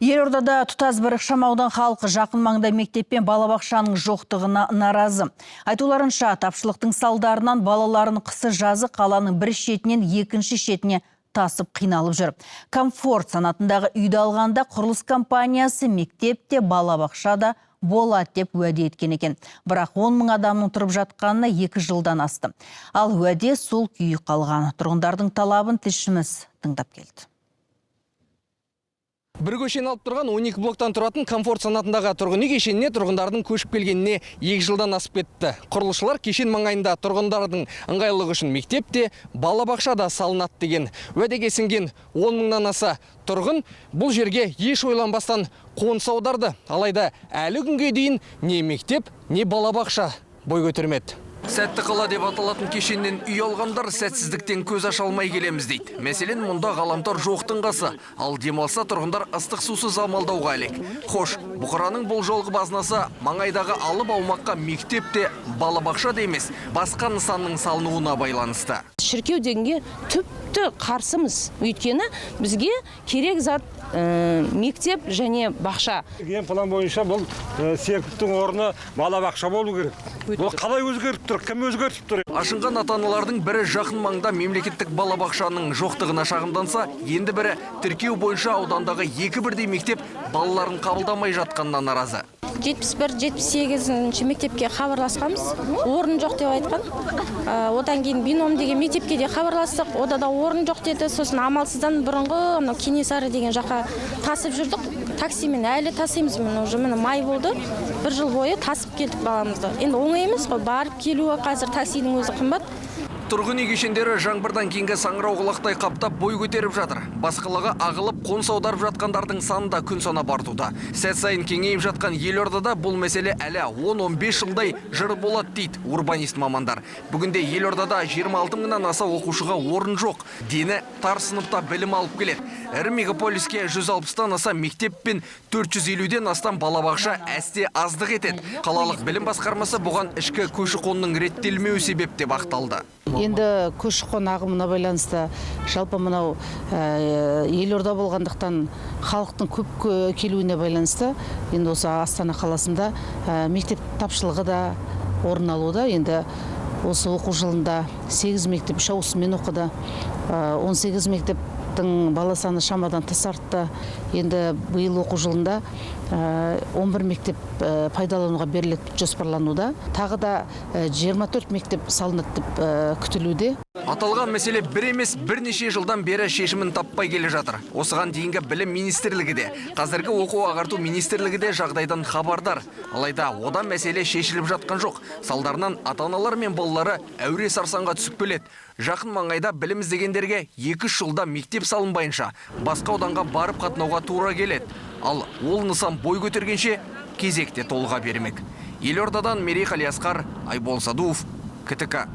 Елордада тұтас бір ықшамаудан халқы жақын маңда мектеп пен балабақшаның жоқтығына наразы. Айтуларынша, тапшылықтың салдарынан балаларын қысы жазы қаланың бір шетінен екінші шетіне тасып қиналып жүр. Комфорт санатындағы үйді алғанда құрылыс компаниясы мектеп те, балабақша да болады деп уәде еткен екен. Бірақ 10 мың адамның тұрып жатқанына 2 жылдан асты. Ал уәде сол күйі қалған. Тұрғындардың талабын тілшіміз тыңдап келді. Бір көшені алып тұрған 12 блоктан тұратын Комфорт санатындағы тұрғын үй кешеніне тұрғындардың көшіп келгеніне 2 жылдан асып кетті. Құрылысшылар кешен маңайында тұрғындардың ыңғайлылығы үшін мектеп те, балабақша да салынады деген. Уәдеге сенген 10 мыңнан аса тұрғын бұл жерге еш ойланбастан қоныс аударды. Алайда әлі күнге дейін не мектеп, не балабақша бой көтермеді. Сәтті қала деп аталатын кешеннен үй алғандар сәтсіздіктен көз аша алмай келеміз дейді. Мәселен, мұнда ғаламтор жоқтың қасы, ал демалса тұрғындар ыстық сусыз амалдауға әлек. Хош, бұқараның бұл жолғы базынасы маңайдағы алып аумаққа мектеп те, балабақша да емес, басқа нысанның салынуына байланысты. Шіркеу дегенге түпті қарсымыз, өйткені бізге керек зат мектеп және бақша. Генплан бойынша бұл церковьтің орны балабақша болу керек. Бұл қалай өзгеріп тұр? Кім өзгертіп тұр? Ашынған ата-аналардың бірі жақын маңда мемлекеттік балабақшаның жоқтығына шағымданса, енді бірі тіркеу бойынша аудандағы екі бірдей мектеп балаларын қабылдамай жатқанына наразы. 71, 78-ші мектепке хабарласқанбыз, орын жоқ деп айтқан. Одан кейін Бином деген мектепке де хабарластық, ода да орын жоқ деді. Сосын амалсыздан бұрынғы анау Кенесары деген жаққа тасып жүрдік таксимен. Әлі тасимыз, міне, уже, міне, май болды, бір жыл бойы тасып келдік баламызды. Енді оңай емес қой барып келуі, қазір таксидің өзі қымбат. Тұрғын үй кешендері жаңбырдан кейінгі саңырауқұлақтай қаптап бой көтеріп жатыр. Бас қалаға ағылып қоныс аударып жатқандардың саны да күн санап артуда. Сәт сайын кеңейіп жатқан елордада бұл мәселе әлі 10-15 жылдай жыр болады дейді урбанист мамандар. Бүгінде елордада 26 мыңнан аса оқушыға орын жоқ. Дені тар сыныпта білім алып келеді. Ірі мегаполиске 160-тан аса мектеп пен 450-ден астам балабақша әсте аздық етеді. Қалалық білім басқармасы бұған ішкі көші-қонның реттелмеуі себеп деп ақталды. Енді көші-қон ағымына байланысты, жалпы мынау елорда болғандықтан, халықтың көп келуіне байланысты енді осы Астана қаласында мектеп тапшылығы да орын алуда. Енді осы оқу жылында 8 мектеп үш ауысыммен оқыды. 18 мектептің бала саны шамадан тыс артты. Енді биыл оқу жылында 11 мектеп пайдалануға беріледі жоспарлануда. Тағы да 24 мектеп салынады деп күтілуде. Аталған мәселе бір емес, бірнеше жылдан бері шешімін таппай келе жатыр. Осыған дейінгі білім министрлігі де, қазіргі оқу ағарту министрлігі де жағдайдан хабардар. Алайда одан мәселе шешіліп жатқан жоқ. Салдарынан ата-аналар мен балалары әуре сарсаңға түсіп келеді. Жақын маңайда білім іздегендерге 2-3 жылда мектеп салынбайынша басқа ауданға барып қатынауға тура келеді. Ал ол нысан бой көтергенше кезекте толыға бермек. Елордадан Мерей Қалиасқар, Айбол Садуов, КТК.